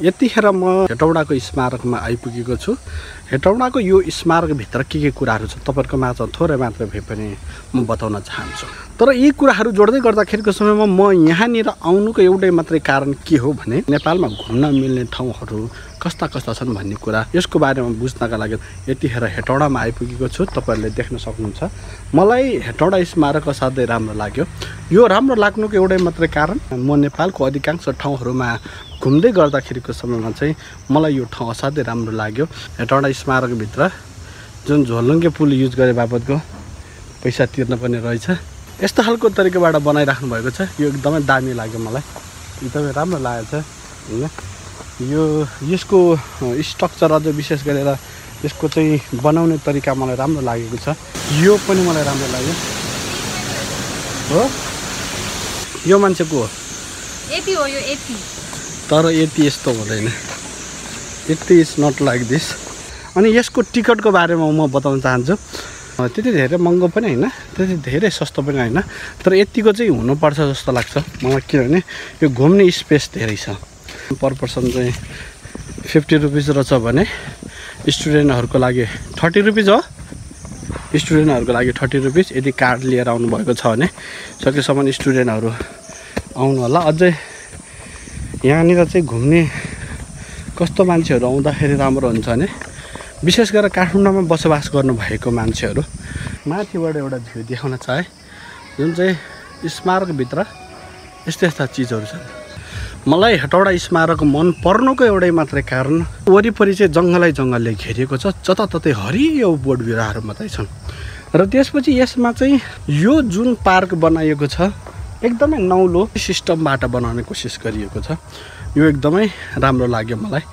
यतिखेर म हेटौडाको स्मारकमा आइपुगेको छु। हेटौडाको यो स्मारकभित्र के कुराहरू छ तपाईहरुको माझ थोरै मात्र भए पनि म बताउन चाहन्छु। तर यी कुराहरू जोड्दै गर्दाखेरिको समयमा म यहाँनिर आउनुको एउटै मात्रै कारण के हो भने नेपालमा घुम्न मिल्ने ठाउँहरू कस्ता कस्ता छन् भन्ने कुरा यसको बारेमा बुझ्नका लागि यतिखेर हेटौडामा आइपुगेको छु। तपाईहरुले देख्न सक्नुहुन्छ। मलाई हेटौडा स्मारक असाध्यै राम्रो लाग्यो। यो राम्रो लाग्नुको एउटै मात्रै कारण म नेपालको अधिकांश ठाउँहरूमा घुम्दै गर्दाखेरिको समयमा चाहिँ मलाई यो ठाउँ असाध्यै राम्रो लाग्यो। हेटौडा स्मारकभित्र जुन झोलुङ्गे पुल युज गरे बापतको पैसा तिर्न पनि रहेछ। यस्तो खालको तरिकाबाट बनाइराख्नु भएको छ। यो एकदमै दामी लाग्यो मलाई। एकदमै राम्रो लागेको छ हैन। यसको स्ट्रक्चर अझ विशेष गरेर यसको चाहिँ बनाउने तरिका मलाई राम्रो लागेको छ। यो पनि मलाई राम्रो लाग्यो। हो यो मान्छे को हो? एपी हो यो एपी। तर यति यस्तो हुँदैन। यति इज नट लाइक दिस। अनि यसको टिकटको बारेमा म बताउन चाहन्छु। त्यति धेरै महँगो पनि हैन, त्यति धेरै सस्तो पनि हैन। तर यतिको चाहिँ हुनुपर्छ जस्तो लाग्छ मलाई। किनभने यो घुम्ने स्पेस धेरै छ। पर पर्सन चाहिँ 50 रुपीस रहेछ भने स्टुडेन्टहरूको लागि 30 रुपीस हो। स्टुडेन्टहरूको लागि 30 रुपीस। यदि कार्ड लिएर आउनु भएको छ भने सकेसम्म स्टुडेन्टहरू आउनु होला। अझै यहाँनिर चाहिँ घुम्ने कस्तो मान्छेहरू आउँदाखेरि राम्रो हुन्छ भने विशेष गरेर काठमाडौँमा बसोबास गर्नुभएको मान्छेहरू। माथिबाट एउटा भ्यू देखाउन चाहे जुन चाहिँ स्मारकभित्र यस्ता यस्ता चिजहरू छन्। मलाई हेटौडा स्मारक मन पर्नुको एउटै मात्रै कारण वरिपरि चाहिँ जङ्गलले घेरिएको छ। जताततै हरियो बोट बिरुवाहरू मात्रै छन्। र त्यसपछि यसमा चाहिँ यो जुन पार्क बनाइएको छ एकदमै नौलो सिस्टमबाट बनाउने कोसिस गरिएको छ। यो एकदमै राम्रो लाग्यो मलाई।